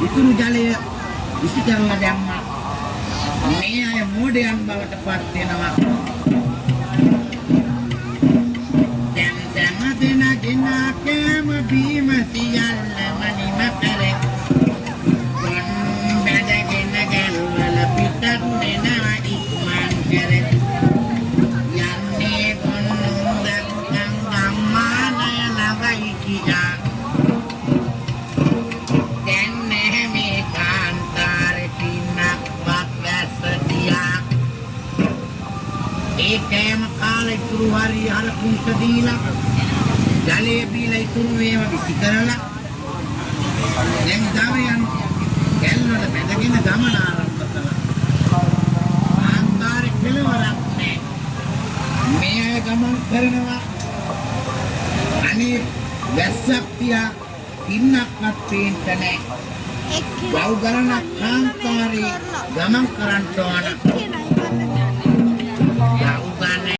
ඉතුරු ජලය විසි කරලා දැම්මා. මේ අය මෝඩයන් බවට පත් වෙනවා. දැන් සෑම දෙනා ගෙන කෑම බීම සියල්ලම නිම කර ගොන් බැඳගෙන ගැල්වල පිටත් වෙනවා ඉක්මන් කර. යන්නේ ගොනුන් දැක්කන් ගම්මානය ළඟයි කියා. දැන් නැහැ මේ කාන්තාරේ පින්නක්වත් වැස්ස තියා. ඒ කෑම කාලා ඉතුරු හරි හරකුන්ට දීලා, ජලය බීලා ඉතුරු ඒවා විසි කරලා, දැන් ගවයන් ගැල්වල බැඳගෙන ගමන ආරම්භ කළා. කාන්තාරේ කෙලවරක් නෑ. මේ අය ගමන් කරනවා. අනේ වැස්සක් තියා පින්නක්වත් පේන්න නෑ. වව් ගණනක් කාන්තාරේ ගමන් කරන්න ඕන.